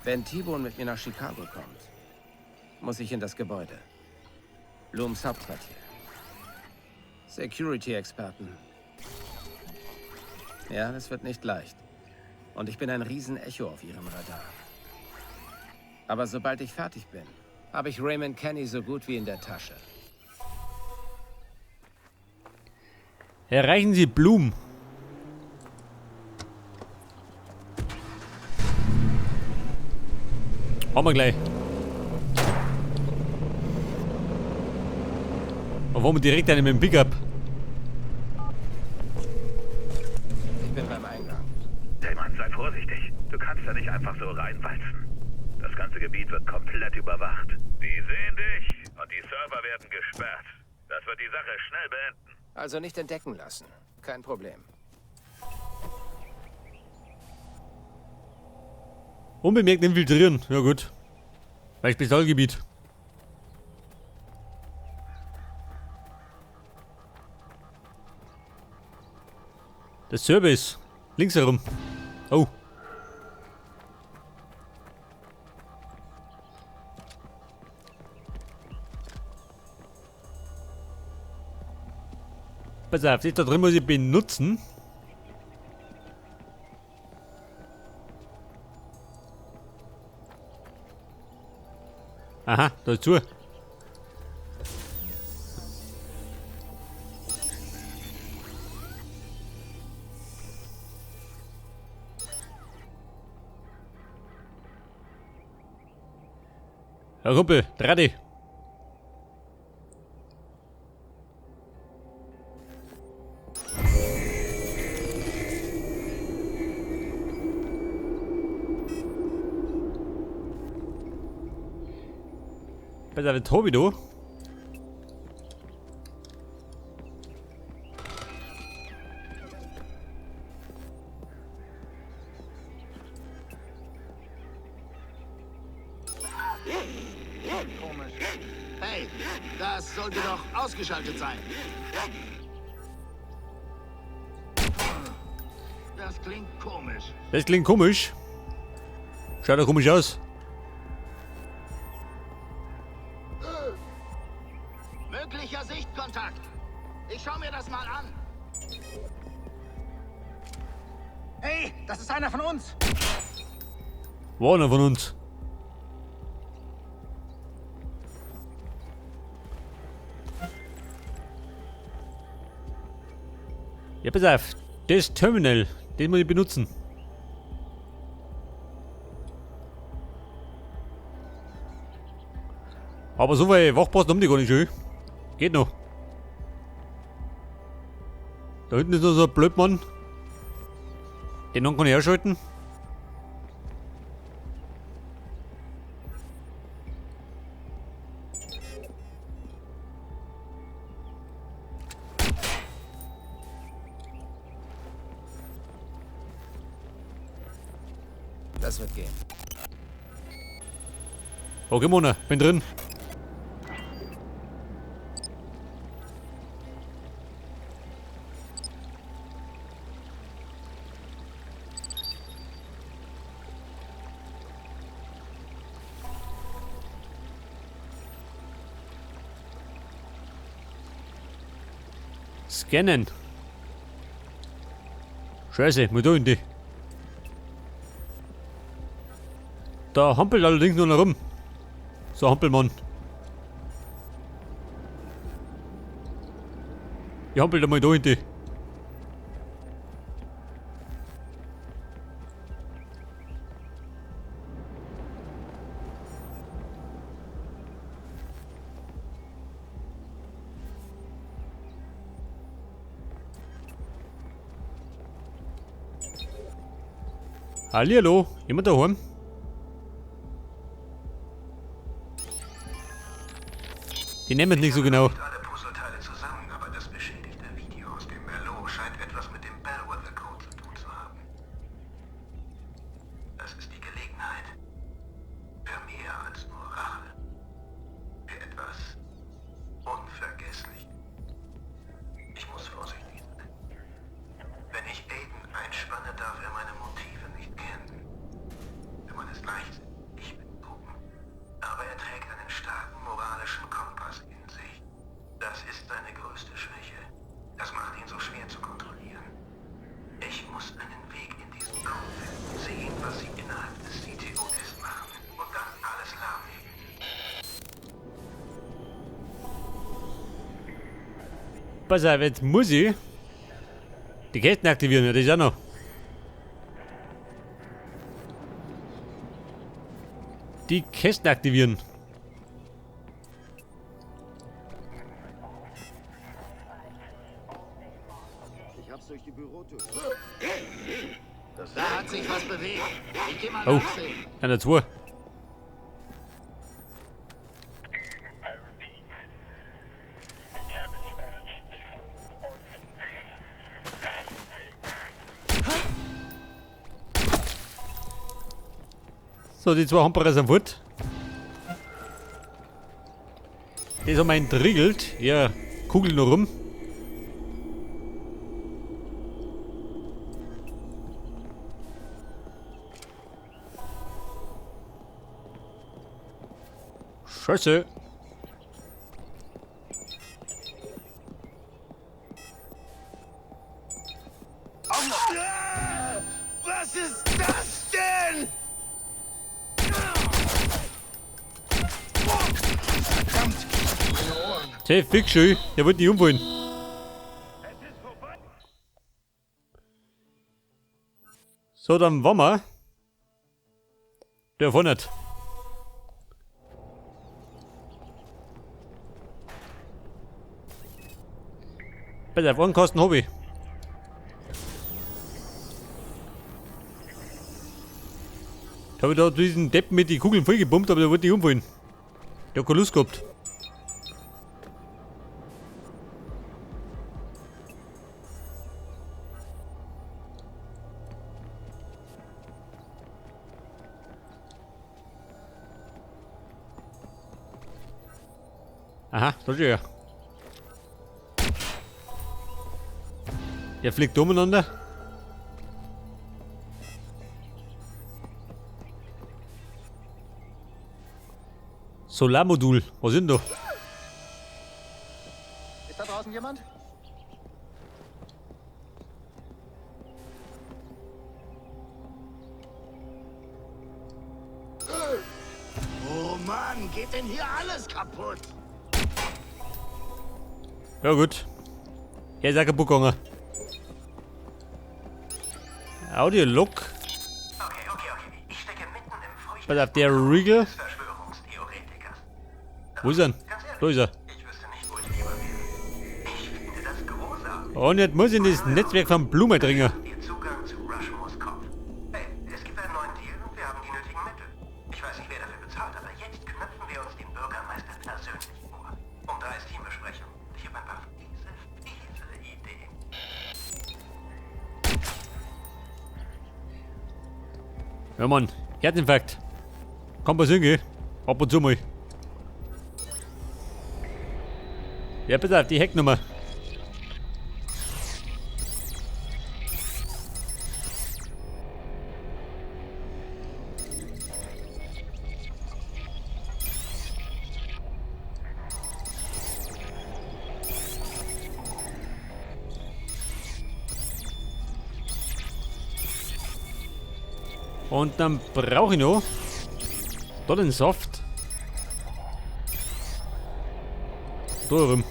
Wenn T-Bone mit mir nach Chicago kommt, muss ich in das Gebäude. Blooms Hauptquartier. Security-Experten. Ja, das wird nicht leicht. Und ich bin ein Riesenecho auf ihrem Radar. Aber sobald ich fertig bin, habe ich Raymond Kenney so gut wie in der Tasche. Erreichen Sie Bloom. Haben wir gleich. Da fahren wir direkt einen mit dem Pickup. Ich bin beim Eingang. Hey Mann, sei vorsichtig. Du kannst da nicht einfach so reinwalzen. Das ganze Gebiet wird komplett überwacht. Die sehen dich und die Server werden gesperrt. Das wird die Sache schnell beenden. Also nicht entdecken lassen. Kein Problem. Unbemerkt infiltrieren. Ja gut. Weil Spezialgebiet. Der Service. Links herum. Oh. Pass auf, das da drin muss ich benutzen. Aha, da ist zu. Herr Kumpel, Dradi. Pass auf, Tobi, du. Komisch. Hey, das sollte doch ausgeschaltet sein. Das klingt komisch. Das klingt komisch. Schaut doch komisch aus. Möglicher Sichtkontakt. Ich schau mir das mal an. Hey, das ist einer von uns. War einer von uns. Ja, pass auf. Das Terminal, das muss ich benutzen. Aber so weit Wachposten haben die gar nicht schön. Geht noch. Da hinten ist noch so ein Blödmann. Den kann ich ausschalten. Das wird gehen. Okay, Mona, bin drin. Scannen. Scheiße, wo tun die? Da hampelt allerdings nur noch rum. So, Hampelmann. Ich hampel da mal da hinten. Hallihallo, jemand daheim? Die nehmen es nicht so genau. Nicht alle Puzzleteile zusammen, aber das beschädigte Video aus dem Merlot scheint etwas mit dem Bellwether Code zu tun zu haben. Das ist die Gelegenheit. Für mehr als nur Rache. Für etwas unvergesslich. Ich muss vorsichtig sein. Wenn ich Aiden einspanne, darf er meine Motive nicht kennen. Wenn man es leicht. Pass auf, jetzt muss ich die Kästen aktivieren, ja, das ist auch noch. Die Kästen aktivieren. Ich hab's durch die Bürotür. Da hat sich was bewegt. Ich geh mal Oh, nachsehen. einer zwei. So, die zwei Hamperer sind fort. Das haben wir entriegelt. Ja, kugelt noch rum. Scheiße. Was ist das denn? Verdammt! Meine Ohren. Tja, fix schön. Der wollte nicht umfallen. So, dann waren wir. Der vorne nicht. Pass auf, einen Kasten hab ich. Da hab ich da diesen Deppen mit den Kugeln vollgepumpt, aber der wollte nicht umfallen. Der hat keine Lust gehabt. Aha, da ist er ja. Der fliegt umeinander. Solarmodul, was ist denn da? Ist da draußen jemand? Oh Mann, geht denn hier alles kaputt? Ja gut. Er ist auch kaputt gegangen. Audio-Log. Okay. Ich stecke mitten im Frühstück Pass auf, der Riegel. des Verschwörungstheoretikers. Wo ist er? Ganz ehrlich, Da ist er. ich wüsste nicht, wo ich lieber wäre. Ich finde das großartig. Und jetzt muss ich in das Netzwerk von Blume dringen. Ihr Zugang zu Rushmores Kopf. Hey, es gibt einen neuen Deal und wir haben die nötigen Mittel. Ich weiß nicht, wer dafür bezahlt, aber jetzt knöpfen wir uns den Bürgermeister persönlich vor. Um 3 ist Teambesprechung. Ich habe ein paar fiese Ideen. Ja Mann, Herzinfarkt. Kann passieren, gell? Ab und zu mal. Ja, pass auf, die Hecknummer. Und dann brauche ich noch da den Saft. Da rum.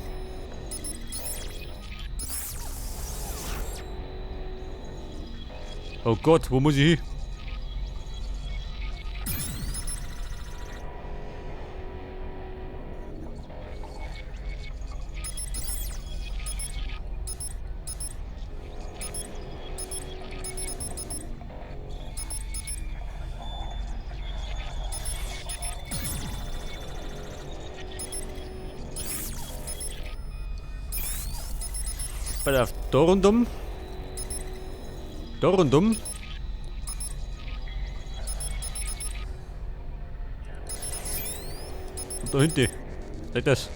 Oh Gott, wo muss ich hin? Pass auf, da rundum. Da rundum. Und da hinten. Seht das?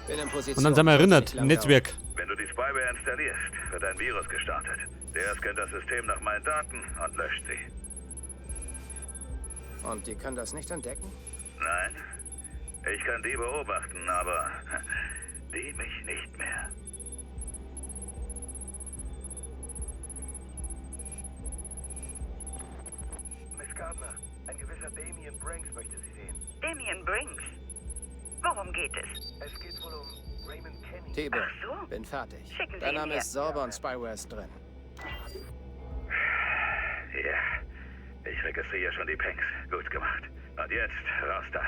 Bin in Position. Und dann sind wir erinnert, Nicht im lang Netzwerk. Wenn du die Spyware installierst, wird ein Virus gestartet. Der scannt das System nach meinen Daten und löscht sie. dauern. Und die können das nicht entdecken? Nein, ich kann die beobachten, aber die mich nicht mehr. Miss Gardner, ein gewisser Damien Brinks möchte Sie sehen. Damien Brinks. Wo Worum geht es? Es geht wohl um Raymond Kenny. T-Bone, Ach so. bin fertig. Schicken Sie Dein ihn Name her. ist sauber und Spyware ist drin. Ja, ich registriere schon die Pings. Gut gemacht. Und jetzt raus da.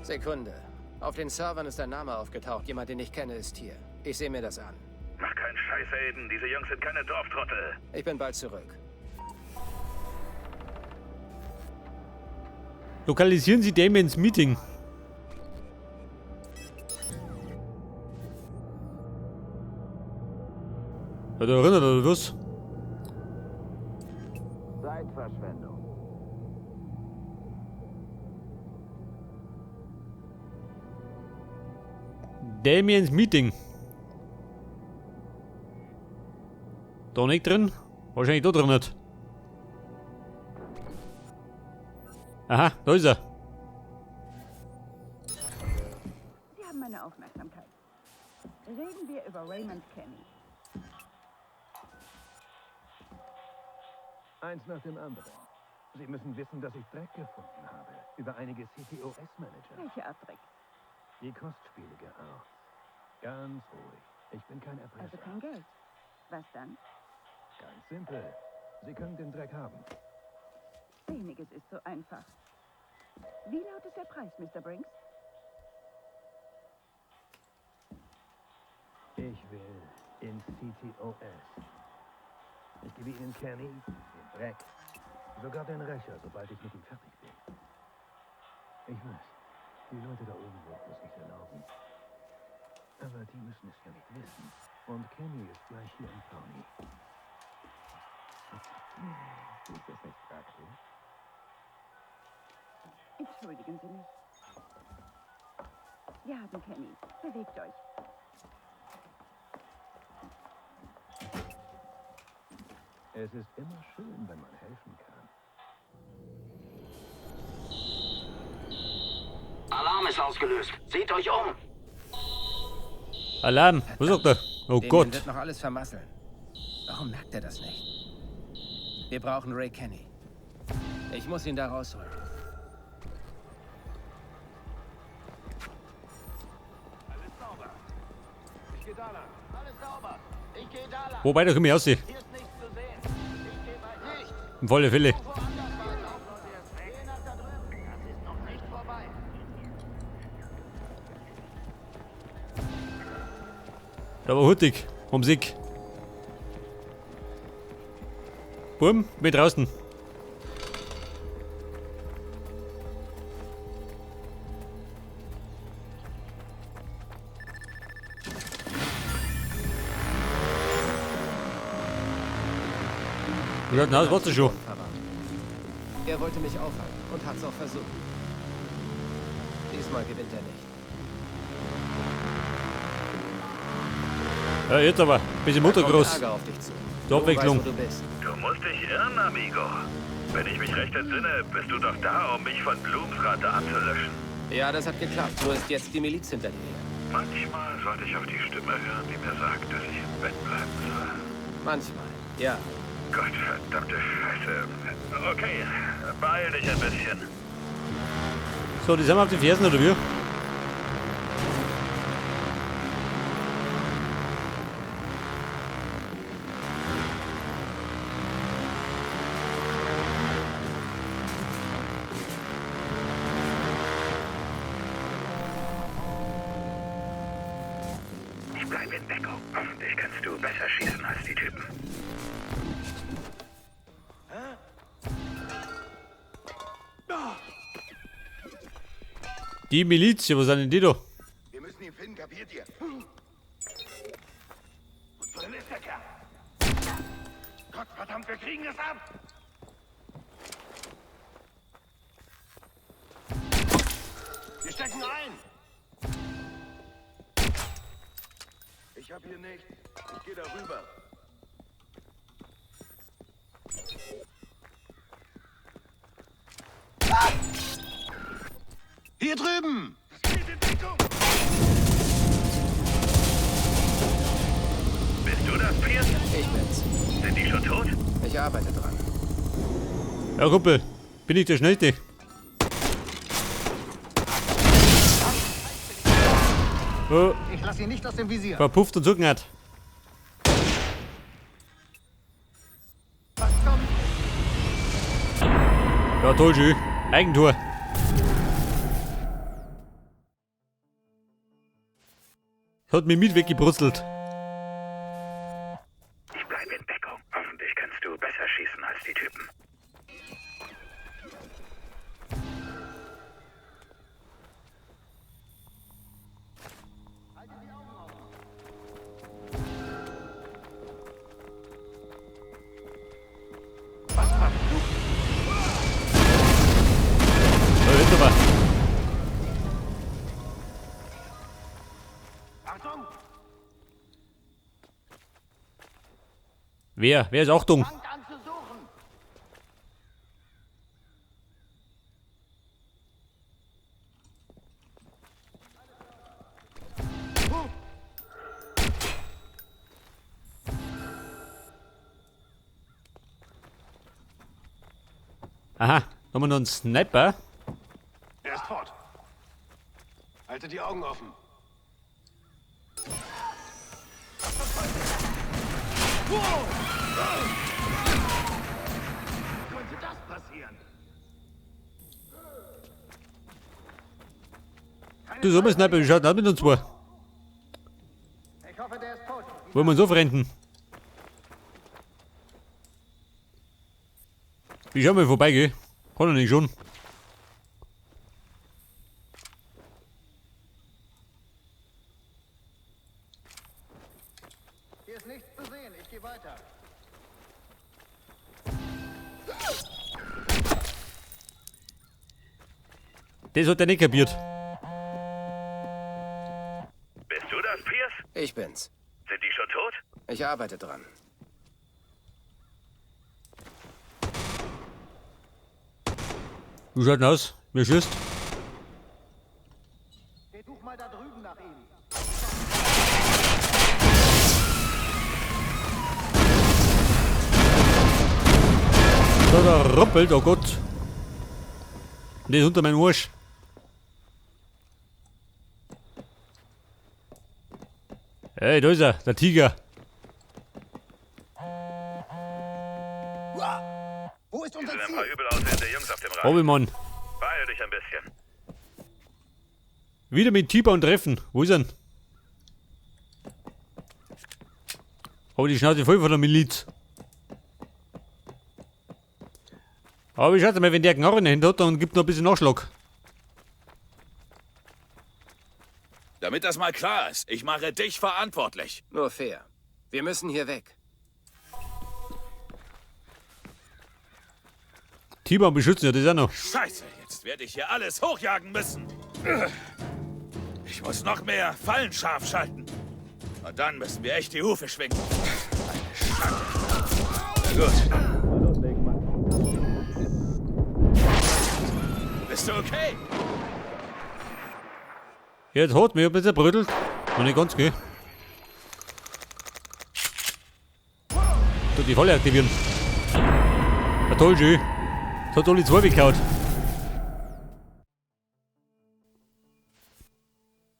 Sekunde. Auf den Servern ist ein Name aufgetaucht. Jemand, den ich kenne, ist hier. Ich sehe mir das an. Mach keinen Scheiß, Aiden. Diese Jungs sind keine Dorftrottel. Ich bin bald zurück. Lokalisieren Sie Damiens Meeting. Ja, da erinnert er was? Zeitverschwendung. Damiens Meeting. Da nicht drin? Wahrscheinlich da drin nicht. Aha, da ist er. Sie haben meine Aufmerksamkeit. Reden wir über Raymond Kenny. Eins nach dem anderen. Sie müssen wissen, dass ich Dreck gefunden habe. Über einige CTOS-Manager. Welche Art Dreck? Die kostspielige Art. Ganz ruhig. Ich bin kein Erpresser. Also kein Geld. Was dann? Ganz simpel. Sie können den Dreck haben. Weniges ist so einfach. Wie lautet der Preis, Mr. Brinks? Ich will ins CTOS. Ich gebe Ihnen Kenny, den Dreck, sogar den Rächer, sobald ich mit ihm fertig bin. Ich weiß, die Leute da oben würden es nicht erlauben. Aber die müssen es ja nicht wissen. Und Kenny ist gleich hier in Pawnee. Ist das nicht praktisch? Entschuldigen Sie mich. Wir haben Kenny. Bewegt euch. Es ist immer schön, wenn man helfen kann. Alarm ist ausgelöst. Seht euch um. Alarm, was sagt er? Oh Damien Gott. wird noch alles vermasseln. Warum merkt er das nicht? Wir brauchen Ray Kenny. Ich muss ihn da rausholen. Alles sauber. Ich gehe da lang. Alles sauber. Ich gehe da lang. Wobei, da komme ich raus. Hier ist nichts zu sehen. Ich gehe weiter. Nicht. Auf alle Fälle. Woanders weiter. Geh nach da drüben. Das ist noch nicht vorbei. Da war hurtig. Am Sieg. Bumm, bin draußen. Ja, na, das war's schon. Er wollte mich aufhalten und hat's auch versucht. Diesmal gewinnt er nicht. Ja, jetzt aber. Bisschen Da kommt Motocross. Ärger auf dich zu. Zur Abwechslung. Du weißt, wo du bist. Du musst dich irren, Amigo. Wenn ich mich recht entsinne, bist du doch da, um mich von Blooms Radar zu löschen. Ja, das hat geklappt. Nur ist jetzt die Miliz hinter dir her. Manchmal sollte ich auf die Stimme hören, die mir sagt, dass ich im Bett bleiben soll. Manchmal, ja. Gott, verdammte Scheiße. Okay, beeil dich ein bisschen. So, die sind wir auf den Fersen, oder wie? Ich bleibe in Deckung. Hoffentlich kannst du besser schießen als die Typen. Die Miliz, ja, was sind denn die da? Wir müssen ihn finden, kapiert ihr? Wo zur Hölle ist der Kerl? Gott verdammt, wir kriegen es ab! Wir stecken ein! Ich hab hier nichts. Ich gehe da rüber. Hier drüben! Bist du das, Pierce? Ich bin's. Sind die schon tot? Ich arbeite dran. Ja, Kumpel, bin ich der Schnellste. Oh. Ich lasse ihn nicht aus dem Visier. Verpufft und zuckert. Was kommt? Ja, toll, schön. Eigentor. Hat mich mit weggebrutzelt. Ich bleibe in Deckung. Hoffentlich kannst du besser schießen als die Typen. Ja, jetzt aber. Achtung! Wer? Wer ist Achtung? Fangt an zu suchen! Aha, haben wir noch einen Sniper. Er ist fort. Halte die Augen offen. Wie konnte das passieren? Du so ein Sniper, wie schaut denn aus mit uns zwei? Ich hoffe, der ist tot. Wollen wir uns aufrenten? Ich schau mal vorbei, gell? Kann er nicht schon. Hier ist nichts zu sehen. Ich gehe weiter. Das hat er nicht kapiert. Bist du das, Pierce? Ich bin's. Sind die schon tot? Ich arbeite dran. Wie schaut denn aus? Wer schießt? Geh such mal da drüben nach ihm. Da, da ruppelt, oh Gott. Der ist unter meinem Arsch. Hey, da ist er, der Tiger. Wo ist unser Sind ein paar Ziel? übel aussehende Jungs auf dem Rad. Hobby, Mann. Beeil dich ein bisschen. Wieder mit T-Bone treffen. Wo ist er denn? Hab die Schnauze voll von der Miliz. Aber ich schaue mal, wenn der Knarre in der Hand hat, dann gibt noch ein bisschen Nachschlag. Damit das mal klar ist, ich mache dich verantwortlich. Nur fair. Wir müssen hier weg. T-Bone beschützen, ja, das ist auch noch. Scheiße, jetzt werde ich hier alles hochjagen müssen. Ich muss noch mehr Fallen scharf schalten. Und dann müssen wir echt die Hufe schwingen. Eine Schande. Na gut. Bist du okay? Jetzt hat mich ein bisschen brödelt. Noch nicht ganz, gell? Tu die Falle aktivieren. Ja, toll, schön. Das hat alle zwei weggehauen.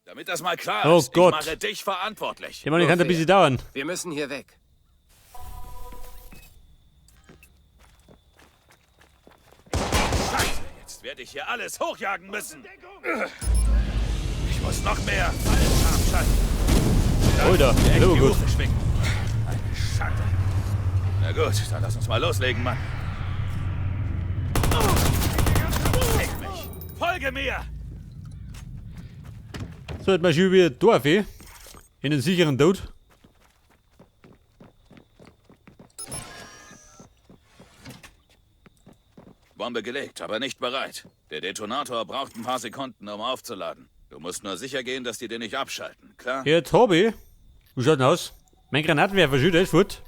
Damit das mal klar Oh ist, Gott. ich mache dich verantwortlich. Ich meine, kann ein bisschen dauern. Wir müssen hier weg. Scheiße, jetzt werde ich hier alles hochjagen müssen. Ich muss noch mehr Fallen scharf schalten. Dann Alter, müssen wir echt so die gut. Hufe schwingen. Eine Schande. Na gut, dann lass uns mal loslegen, Mann. Fick mich. Folge mir! So, jetzt mal schon wieder Dorf, eh? In den sicheren Tod. Bombe gelegt, aber nicht bereit. Der Detonator braucht ein paar Sekunden, um aufzuladen. Du musst nur sicher gehen, dass die den nicht abschalten, klar? Jetzt hab ich. Wie schaut denn aus? Mein Granatenwerfer schon, der ist fort.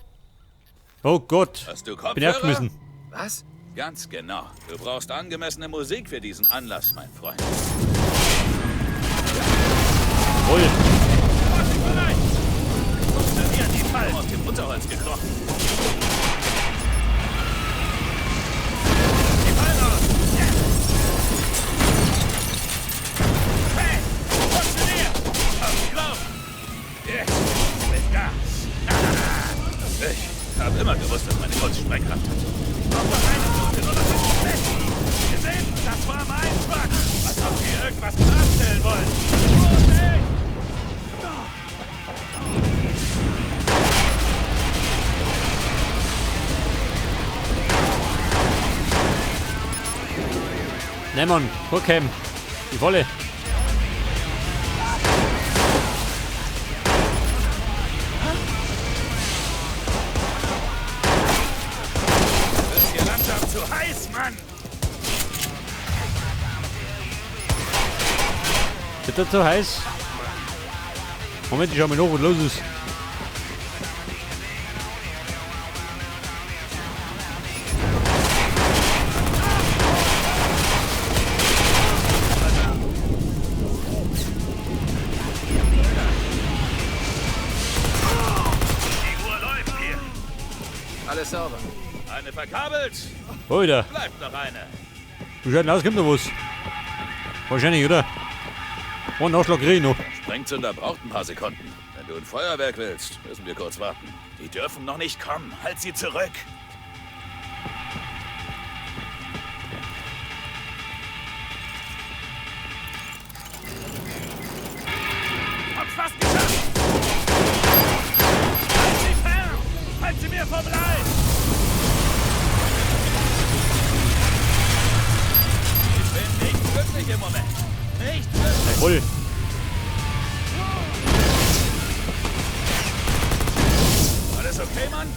Oh Gott. Hast du Bin Kopfhörer? aufgeschmissen. Was? Ganz genau. Du brauchst angemessene Musik für diesen Anlass, mein Freund. Voll. Bereit! Funktionieren die Fallen aus dem Unterholz gekrochen. Die Fallen aus! Jetzt! Hey! Funktioniert! Auf was klarstellen wollen. Vorsicht! Nein, Mann, okay. Die Volle. Wird hier langsam zu heiß, Mann! Wird das zu heiß? Moment, ich schau mal nach, was los ist. Die Uhr läuft hier. Alles sauber. Eine verkabelt. Alter, Bleibt noch eine. wie schaut denn aus? Kommt noch was? Wahrscheinlich, oder? Einen Nachschlag krieg ich noch. Sprengzünder braucht ein paar Sekunden. Wenn du ein Feuerwerk willst, müssen wir kurz warten. Die dürfen noch nicht kommen. Halt sie zurück. Hab's fast geschafft! Halt sie fern! Halt sie mir vom Leib! Ich bin nicht glücklich im Moment. Nicht glücklich. Voll. Alles okay, Mann?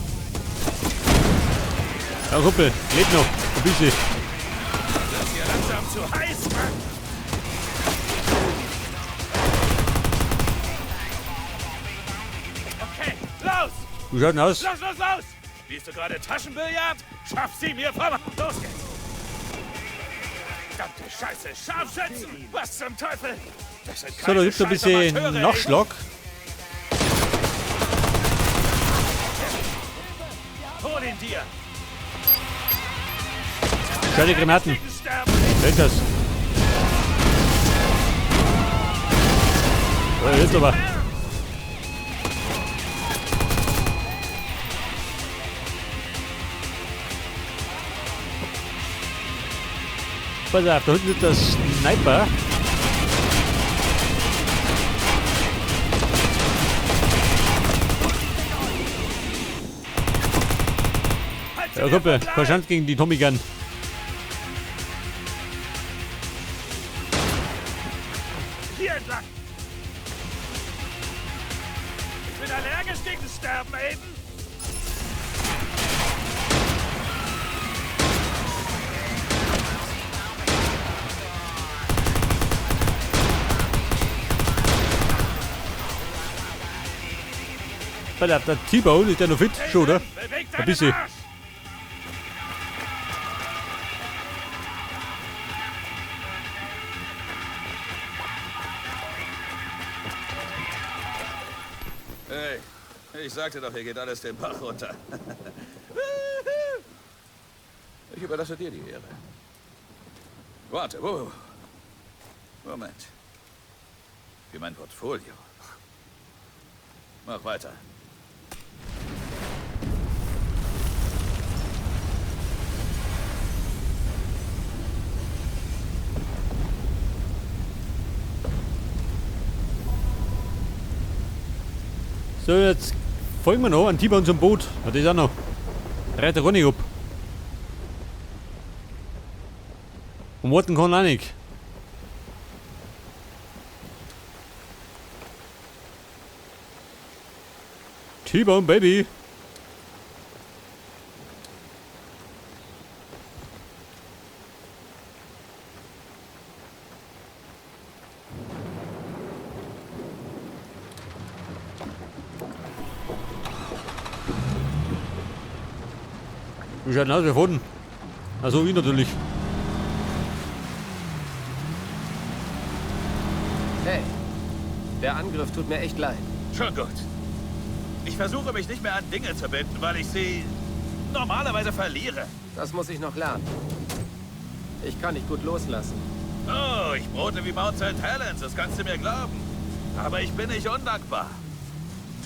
Ja, Kumpel, lebt noch. Ein bisschen. Wird hier langsam zu heiß, Mann! Okay, los! Wie schaut denn aus? Los, los, los! Spielst du gerade Taschenbillard? Schaff sie mir vom... Los geht's! Verdammte Scheiße, Scharfschützen! Was zum Teufel? Das sind So, da gibt's noch ein bisschen Nachschlag. Hol ihn dir! Schöne Granaten. Wer ist das? Oh, jetzt aber. Pass auf, da hinten ist der Sniper. Ja, Kumpel, keine Chance gegen die Tommy Gun. Hier entlang! Ich bin allergisch gegen Sterben, Aiden! Pass auf, der T-Bone ist ja noch fit, schon, oder? Ein bisschen. Hey, ich sagte doch, hier geht alles den Bach runter. Ich überlasse dir die Ehre. Warte, wo? Moment. Für mein Portfolio. Mach weiter. So, jetzt folgen wir noch an T-Bone zum Boot. Na, das ist auch noch. Reiht der gar nicht ab. Und warten kann auch nicht. T-Bone, Baby. Wie schaut denn aus, wir fahren? Also ich natürlich. Hey, der Angriff tut mir echt leid. Schon gut. Ich versuche mich nicht mehr an Dinge zu binden, weil ich sie normalerweise verliere. Das muss ich noch lernen. Ich kann nicht gut loslassen. Oh, ich brote wie Mount St. Helens, das kannst du mir glauben. Aber ich bin nicht undankbar.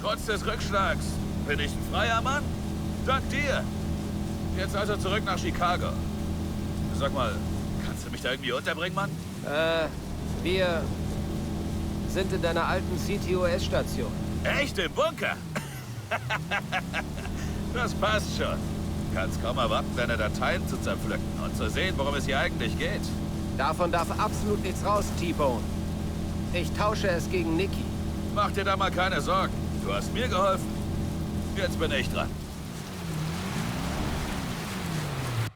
Trotz des Rückschlags bin ich ein freier Mann. Dank dir. Jetzt also zurück nach Chicago. Sag mal, kannst du mich da irgendwie unterbringen, Mann? Wir sind in deiner alten CTOS-Station. Echt im Bunker? Das passt schon. Kannst kaum erwarten, deine Dateien zu zerpflücken und zu sehen, worum es hier eigentlich geht. Davon darf absolut nichts raus, T-Bone. Ich tausche es gegen Nikki. Mach dir da mal keine Sorgen. Du hast mir geholfen. Jetzt bin ich dran.